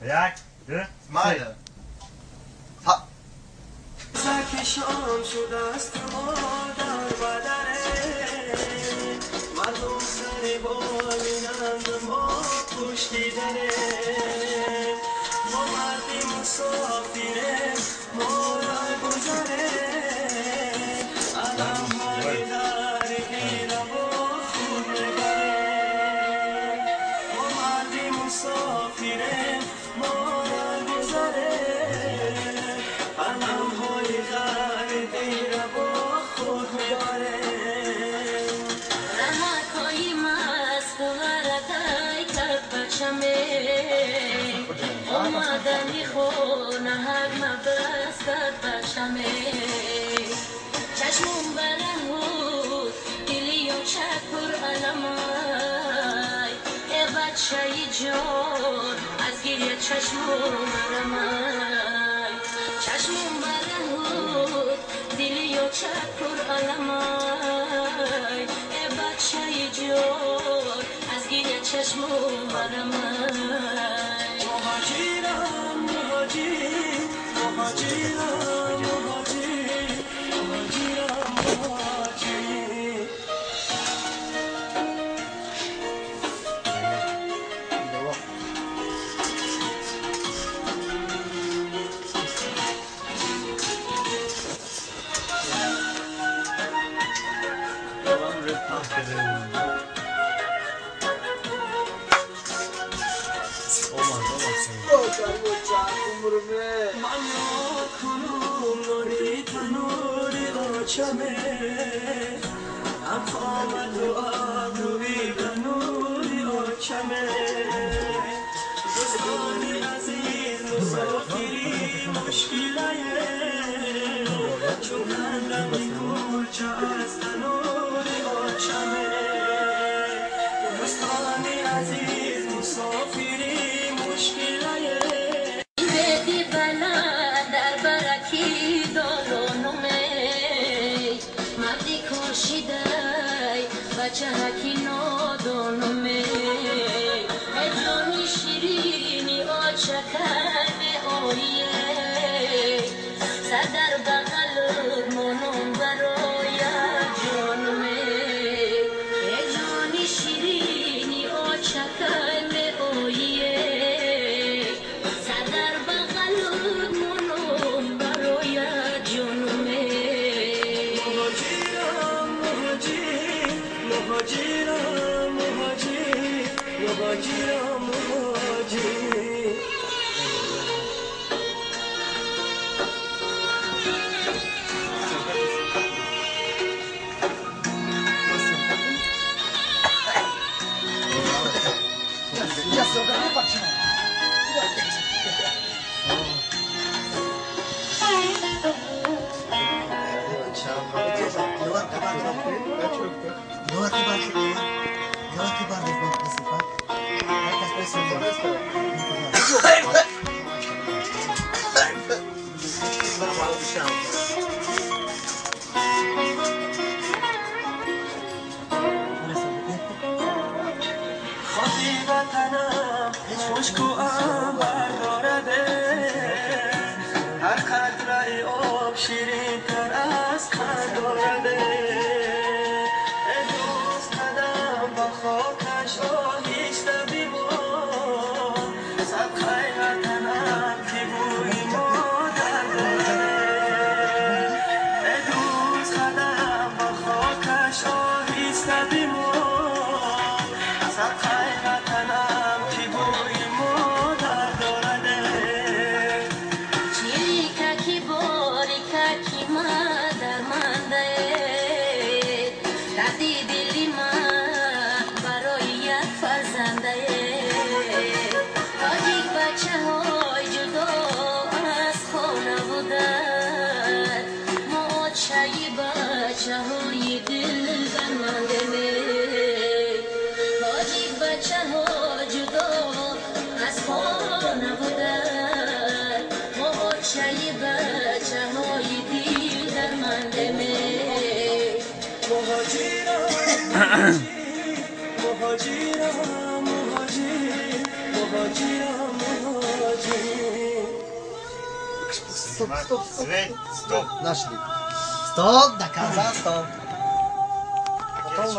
Як, ду, се. Сакишон шудааст модар бадаре, мардум сари болинанд, мо пушти даре, мо марди мусофирем, мо рагузаре, аламҳои ғарибиро бо худ мебарем, мо марди мусофирем, мо рагузаре, аламҳои ғарибиро бо худ мебарем. Раҳатҳои Москваратай кард бачаме, омадани хона ҳагма бастад бачаме, чашмум бараҳуд, дилиё чакур аламай, э бачаи ҷон, аз гиря чашмум аламай, чашмум бараҳуд, дилиё чакур аламай, э бачаи ҷон, аз гиря чашмум аламай. Муҳоҷирам, муҳоҷир, муҳоҷирам, муҳоҷир, муҳоҷирам, муҳоҷир. Ман ёд кунум нони танури очаме, ҳам қомату обрӯи ба нури очаме. Дӯстони азиз, мусофири мушкилае, чун кандами кулча аз танури очаме. Дӯстони азиз, мусофири мушкилае. Беди баланд дар бараки долонуме, марди кошидай бачаҳаки нодонуме, э ҷони ширини очакай меоие, садар бағалуд монум барояд ҷонуме, э ҷони ширини очакай меоие, садар бағалуд монум барояд ҷонуме. Муҳоҷирам, муҳоҷир, муҳоҷирам, муҳоҷир, муҳоҷирам, муҳоҷир. Хоки ватанам мушку анбар дораде, ҳар қатраи об ширинтар аз қанд дораде. Э дӯст, қадам ба хокаш оҳиста бимон, садқаи ватанам ки бӯи модар дораде. Э дӯст, қадам ба хокаш оҳиста бимон, садқаи ватанам ки бӯи модар дораде. Чирикаки борикаки ма дармандае, дарди дили ма барои як фарзандае, тоҷик бачаҳои ҷудо аз хона буданд, мо очаи бачаҳои дил дармандеме, тоҷик бачаҳо ҷудо аз хона буданд, мо очаи бачаҳои дил дармандеме. Муҳоҷирам, муҳоҷирам, муҳоҷир, муҳоҷирам. Стоп, стоп, стоп. Свет, стоп. Нашли. Стоп, до конца, стоп. Потом.